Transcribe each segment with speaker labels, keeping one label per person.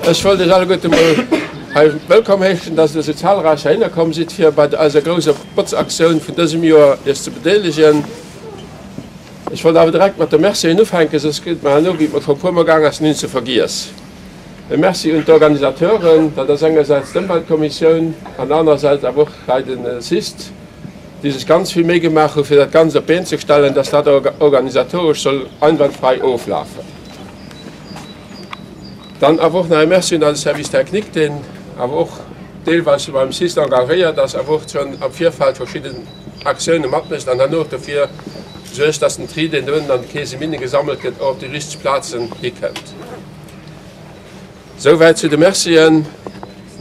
Speaker 1: Ech wollt Iech alleguerte mol hei wëllkomm heeschen, dass Der esou zahlreich heihinner komm sidd, fir bei eiser grouser Botzaktioun vun dësem Joer Iech ze bedeelegen. Ech wollt awer direkt mat de Mercien ufänken, soss geet mer herno, wéi et mer scho e puermol gaang ass, en ze vergiess. E Merci un d'Organisateuren, dat ass engersäits d'Ëmweltkommissioun an anerersäits awer och hei de CIST, déi sech ganz vill Méi gemaach hu fir dat Ganzt op d'Been ze stellen, dass dat organisatoresch soll einwandfrei oflafen. Dann awer och nach e Merci un eise Service technique, deen awer och deelweis scho beim CIST engagéiert ass, awer och schonn am Virfeld verschidden Aktioune matmécht an herno och dofir suergt, dass den Tri, deen do ënnen an de Keeseminne gesammelt gëtt, och op déi richteg Plazen hikënnt. Souwäit zu de Mercien.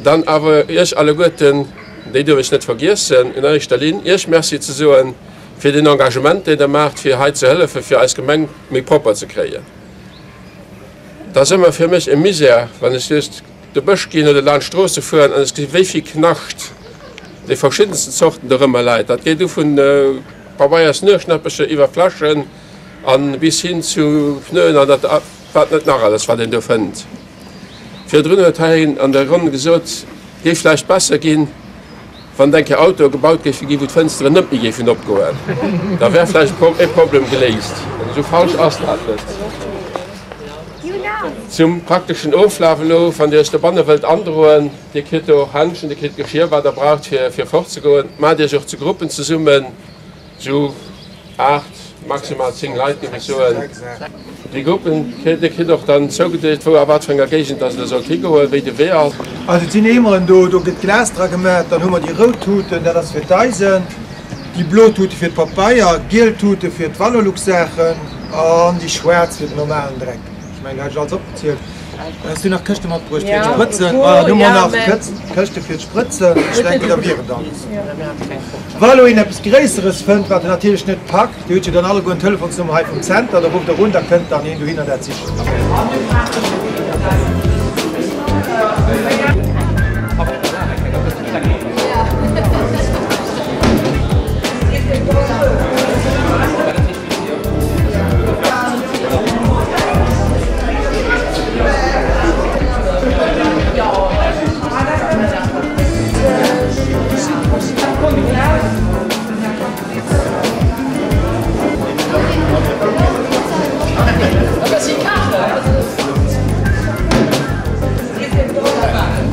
Speaker 1: Dann awer Iech alleguerten, déi duerf ech net vergiessen, un éischter Linn Iech Merci ze soen fir deen Engagement, deen Der maacht, fir hei ze hëllefen, fir eis Gemeng méi propper ze kréien. Et ass ëmmer fir mech e Misär, wann ech duerch de Bësch ginn oder laanscht d'Stroosse fueren an ech gesi wéi vill Knascht de verschiddensten Zorten dorëmmer läit. Dat geet u vun Pabeiers-Nueschnäppecher iwwer Fläschen a bis hin zu Pneuen an dat. Wat net nach alles, wat een do fënnt. Virdrun huet hei een an der Ronn gesot, géif vläicht besser ginn, wann et eng Kéier Autoe gebaut géife ginn, wou d'Fënsteren net méi géifen opgoen. Da wär vläicht e Problem geléist. Esou falsch ass dat net. Zum prakteschen Oflaf elo, Wann Dir Iech dobanne wëllt androen, Dir kritt do och Händschen, Dir kritt Geschir, wat Der braucht, fir fortzegoen. Maacht Iech och zu Gruppen zesummen. Sou 8, maximal 10 Leit géif ech soen. Déi Gruppen, dir kritt och dann zougedeelt, wou a wat fir enger Géigend dass der sollt higoen, wéi de Wee ass.
Speaker 2: Also et sinn Eemeren do, do gëtt Glas dra gemaach. Dann hu mer déi rout Tuten, dat ass fir d'Eisen, déi blo Tute fir d'Papeier, giel Tute fir d'Valorlux-Saachen an déi schwaarz fir den normalen Dreck. Ech mengen, do hat ech alles opgezielt. Hues du nach Këschte matbruecht fir d'Sprëtzen? Voilà, do hu mer nach Këschte fir d'Sprëtzen. Ech denken, da wier et alles. Wa elo een eppes Gréisseres fënnt, wat en natierlech net packt, Dir hutt jo dann allegueren d'Telefonsnummer hei vum Zenter, da rufft Der un, da kënnt dann een dohinner dat sichen.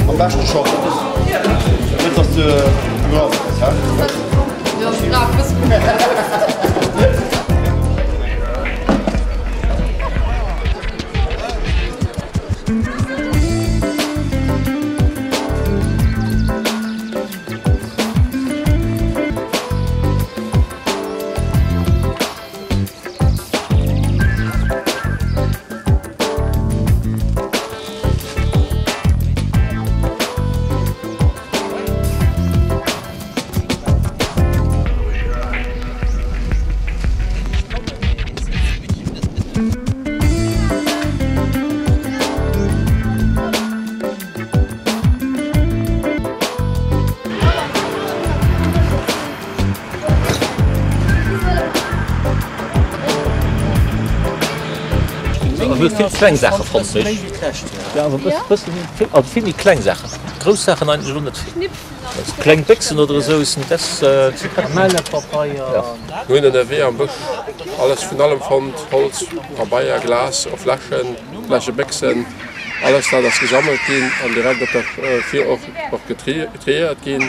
Speaker 3: Am beschten schon. Net dass de iwwerall bass, hä?
Speaker 4: Huet vill kleng Saache fonnt, méi. Ja, awer e bëssen vill, also vill méi kleng Saachen. Grouss Saachen eigentlech elo net vill. Kleng Béchsen oder esou sinn dess ze
Speaker 1: Kamellepapeier. Mir hunn ënnerwee am Bësch alles vun allem fonnt, Holz, Pabeier, Glas, och Fläschen, Fläschebéchsen. Alles dat ass gesammelt ginn an direkt op der Vir och och getriéiert ginn.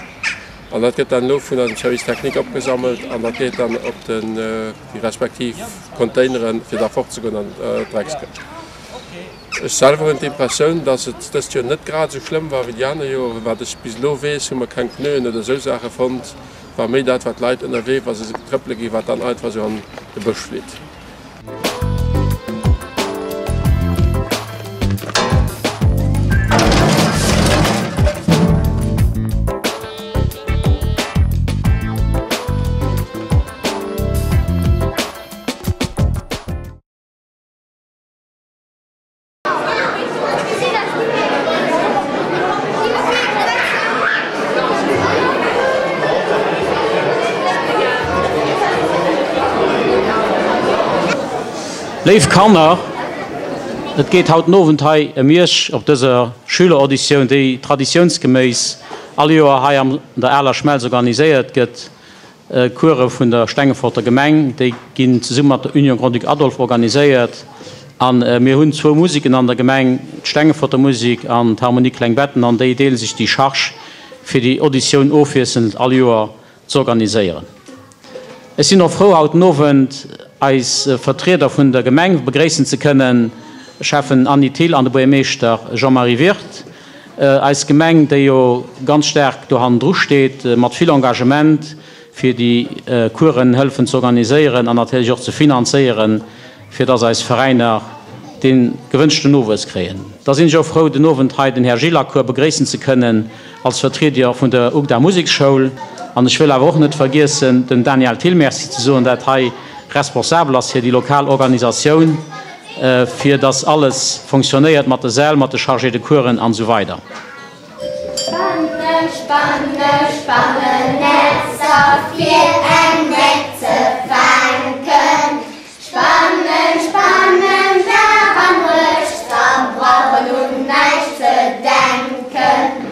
Speaker 1: An dat gëtt dann elo vun eisem Service technique opgesammelt an dat geet dann op den, déi respektiv Containeren, fir da fortzegoen an d'Dreckskëscht. Ech selwer hunn d'Impressioun, dass et dëst Joer net grad esou schlëmm war wéi déi aner Joren. Wat ech bis elo weess, hu mer keng Pneuen oder esou Saache fonnt. War méi dat, wat d'Leit ënnerwee, wa se trëppele ginn, wat dann einfach esou an de Bësch flitt.
Speaker 5: Léif Kanner, et geet haut den Owend hei ëm Iech op dëser Schülerauditioun, déi traditiounsgeméiss all Joer hei an der Aler Schmelz organiséiert gëtt. Course vun der Stengeforter Gemeng, déi ginn zesumme mat der Union Grand-Duc Adolphe organiséiert. A mir hunn zwou Museken an der Gemeng, d'Stengeforter Musek an d'Harmonie Klengbetten, an déi deele sech déi Charge, fir déi Auditioun ofwiesselnd all Joer z'organiséieren. Ech sinn och frou haut den Owend eis Vertrieder vun der Gemeng begréissen ze kënnen, Schäffen Annie Thill an de Buergermeeschter Jean-Marie Wirth. Eis Gemeng, déi jo ganz staark do hannendru steet, mat vill Engagement fir déi Coursen hëllefen z'organiséieren an natierlech och ze finanzéieren, fir dass eis Veräiner dee gewënschten Nowuess kréien. Da sinn ech och frou, den Owend hei den Här Gilles Lacour begréissen ze kënnen als Vertriedier vun der UGDA Museksschoul. An ech wëll awer och net vergiessen, dem Daniel Thill Merci ze soen, dat hei responsabel ass fir déi lokal Organisatioun, fir dass alles fonctionnéiert mat de Säll, mat de Chargés de coursen an esou weider.
Speaker 6: Spanne, spanne, spanne Netzer fir eng Méck ze fänken. Spannen, spannen Dag an Nuecht a brauchen un näischt ze denken.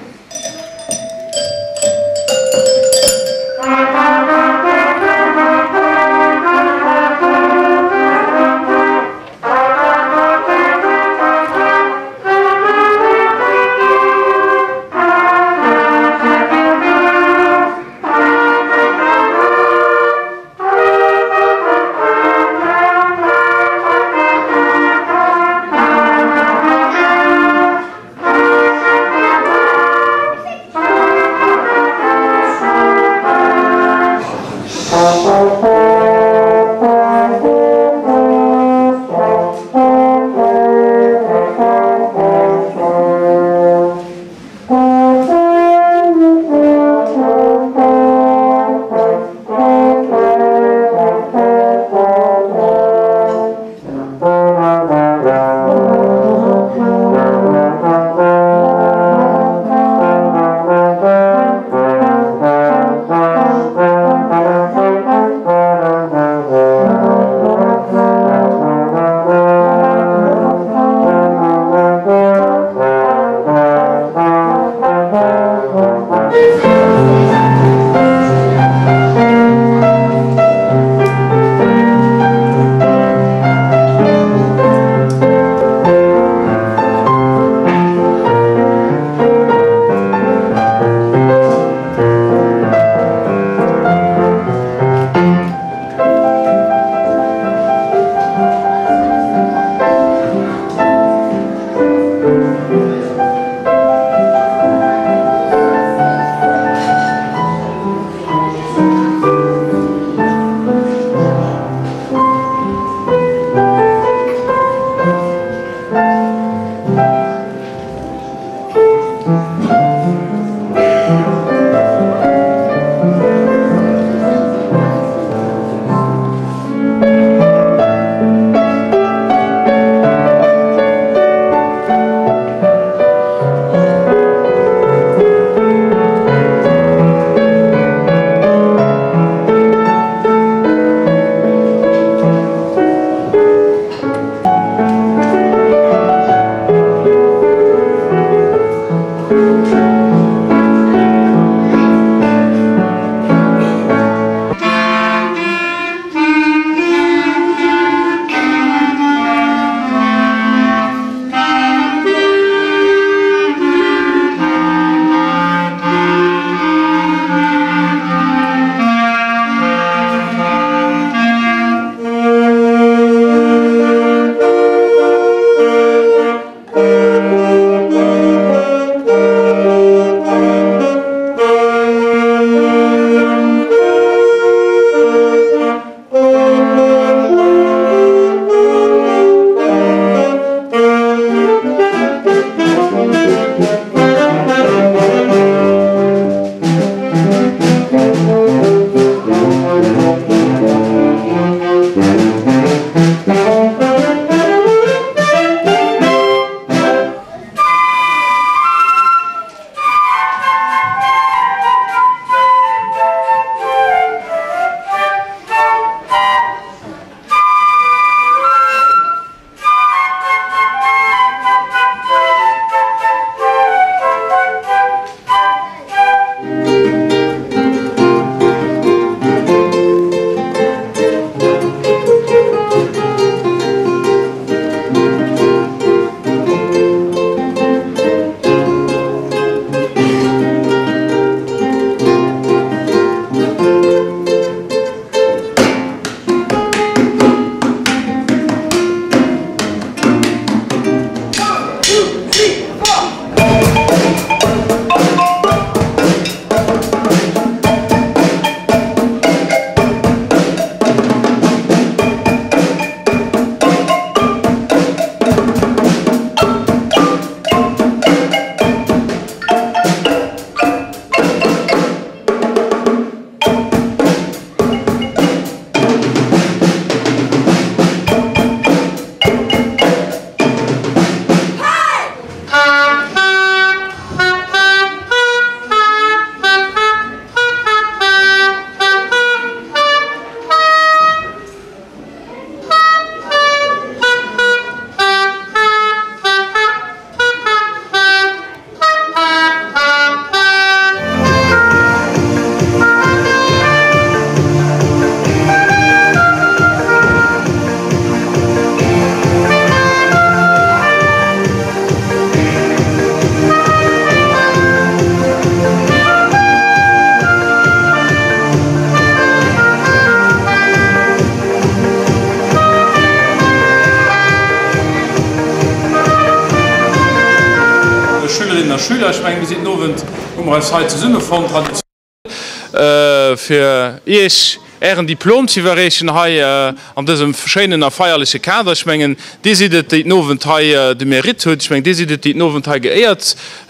Speaker 7: Schüler, ech mengen, mir sinn den Owend, hu mer eis hei zesummefonnt, traditionell, fir Iech Ären Diplom ze iwwerreechen hei an dësem schéinen a feierleche Kader. Ech mengen, Dir sidd et, déi den Owend hei de Mérite hutt. Ech mengen, Dir sidd et, déi den Owend hei geéiert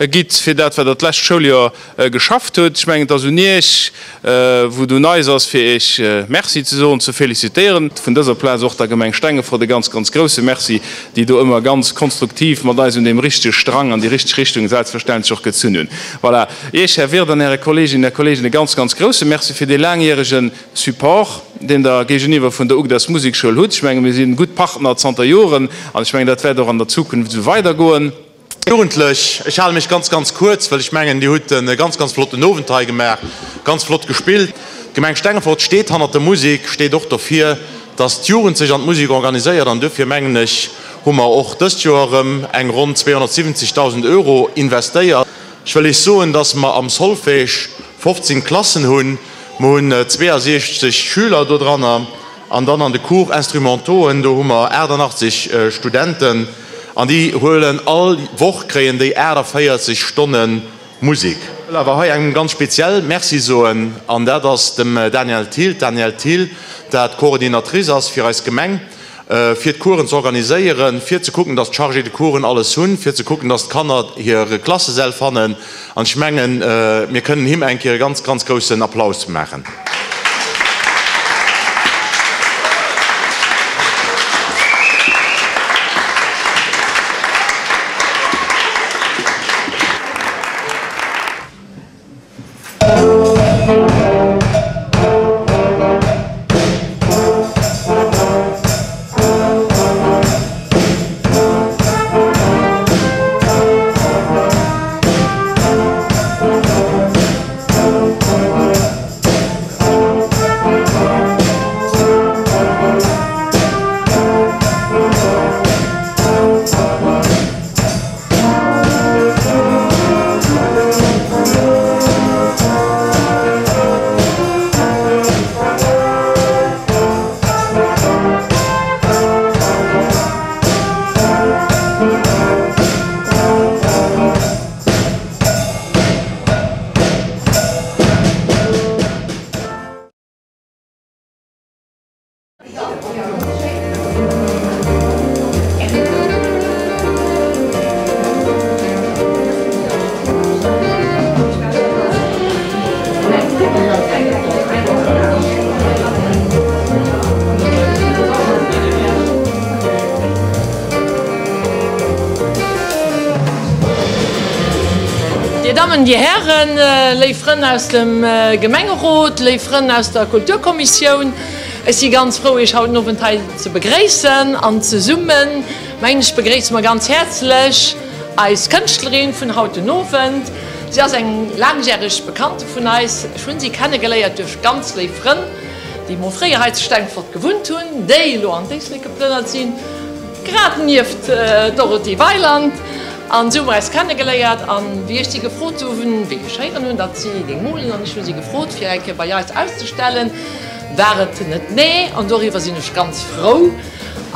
Speaker 7: gitt fir dat, wat Der d'lescht Schouljoer geschafft hutt. Ech mengen, et ass un Iech, wou et un eis ass, fir Iech Merci ze soen, ze félicitéieren. Vun dëser Plaz och der Gemeng Stengefort e ganz, ganz grouse Merci, déi do ëmmer ganz konstruktiv mat eis un deem richtege Strang an déi richteg Richtung selbstverständlech och gezunn hunn. Voilà. Iech, Här Wirth, an Äre Kolleeginnen a Kolleegen e ganz, ganz grouse Merci fir dee laangjärege Support, deen Der géigeniwwer vun der UGDAS Musekschoul hutt. Ech menge mir si gutt Partner zanter Joren an ech mengen, dat wäert och an der Zukunft esou weidergoen.
Speaker 3: Jugendlech, ech hale mech ganz, ganz kuerz, well ech mengen, Dir hutt e ganz, ganz flotten Owend hei gemaach, ganz flott gespillt. D'Gemeng Stengefort steet hannert der Musek, steet och dofir, dass d'Jugend sech an d'Musek organiséiert an duerfir, mengen ech, hu mer och dëst Joer erëm eng ronn 270.000 Euro investéiert. Ech wëll Iech soen, dass mer am Solfège 15 Klassen hunn. Mer hunn 62 Schüler dodranner an dann an de Cours instrumentauxen, do hu mer 88 Studenten an déi huelen all Woch kréien déi 48 Stonne Musek. Ech wëll awer hei engem ganz speziell Merci soen an dat ass dem Danièle Thill. D'Danièle Thill, dat Coordinatrice ass fir eis Gemeng. fir d'Coursen ze organiséieren, fir ze kucken, dass d'Chargés de coursen alles hunn, fir ze kucken, dass d'Kanner hir Klassesäll fannen. An ech mengen, mir kënnen him eng Kéier e ganz, ganz groussen Applaus maachen.
Speaker 8: Dir Dammen, Dir Hären, léif Frënn aus dem Gemengerot, léif Frënn aus der Kulturkommissioun, Ech si ganz frou, Iech haut den Owend hei ze begréissen an zesummen, mengen ech, begréisse mer ganz häerzlech eis Kënschtlerin vun haut den Owend. Si ass eng laangjäreg Bekannte vun eis. Ech hunn si kennegeléiert duerch ganz léif Frënn, déi mol fréier hei zu Stengefort gewunnt hunn, déi elo an d'Éislek geplënnert sinn, grad nieft Dorothee Weiland. An esou hu mer eis kennegeléiert. An wéi ech si gefrot hunn, wéi ech héieren hunn, datt si géing molen, an ech hu si gefrot, fir eng Kéier bei eis auszestellen, War et net nee, an doriwwer sinn ech ganz frou.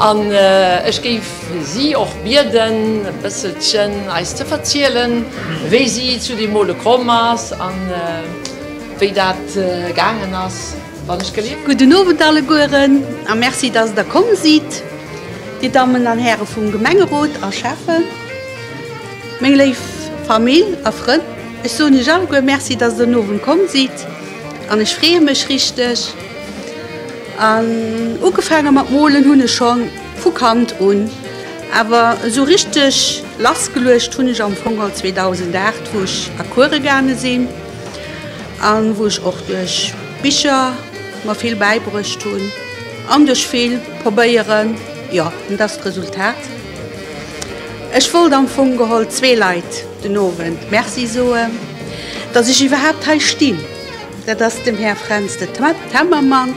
Speaker 8: An ech géif si och bieden, e bësselchen eis ze verzielen, wéi si zu deem Mole komm ass a wéi dat gaangen ass, wann ech gelift.
Speaker 9: Gudden Owend allegueren a Merci, dass Der komm sidd, Dir Dammen an Häre vum Gemengerot a Schäffen, meng léif Famill a Frënn. Ech soen Iech alleguer Merci, dass Der den Owend komm sidd. An ech freeë mech richteg. An ugefaange mat molen hunn ech scho vu Kand un. Awer esou richteg lassgeluecht hunn ech am Fong geholl 2008, wou ech a Course gaange sinn an wou ech och duerch Bicher mer vill bäibruecht hunn an duerch vill probéieren. Jo, an dat ass d'Resultat. Ech wollt am Fong geholl zwee Leit den Owend Merci soen, dass ech iwwerhaapt hei stinn. Dat ass dem Här Fränz de Temmermann,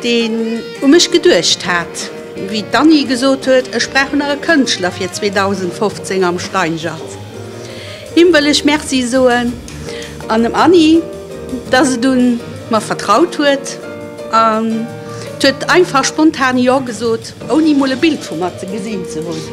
Speaker 9: deen u mech geduecht hat, wéi d'Anny gesot huet, ech brauch nach e Kënschtler fir 2015 am Steingert. Him wëll ech Merci soen an dem Anny, dass et un mer vertraut huet an huet einfach spontan Jo gesot. Ouni mol e Bild vu mer ze gesinn ze hunn.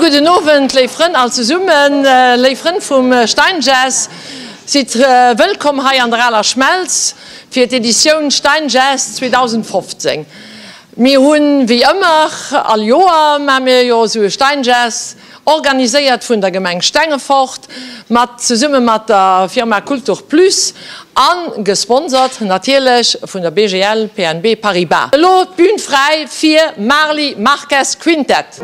Speaker 8: gudden Owend, léif Frënn all zesummen, léif Frënn vum Steinjazz. Sidd wëllkomm hei an der Aler Schmelz fir d'Editioun Steinjazz 2015. Mir hunn wéi ëmmer, all Joer maache mir jo esou e Steinjazz, organiséiert vun der Gemeng Stengefort mat zesumme mat der Firma Kultur Plus a gesponsert natierlech vun der BGL PNB Paribas. Elo d'Bün fräi fir Marly Marques Quintett.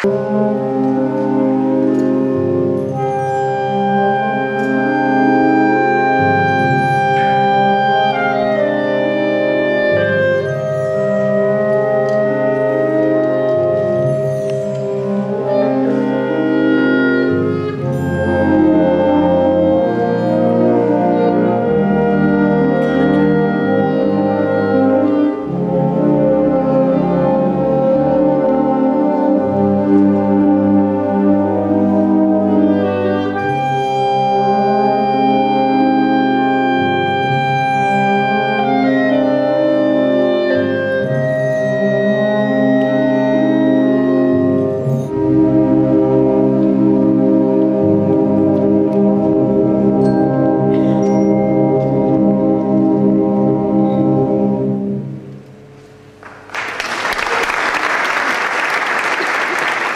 Speaker 10: Ech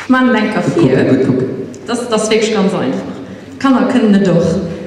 Speaker 10: maachen et eng Kéier vir. Dat ass wierklech ganz einfach. D'Kanner kënnen et och.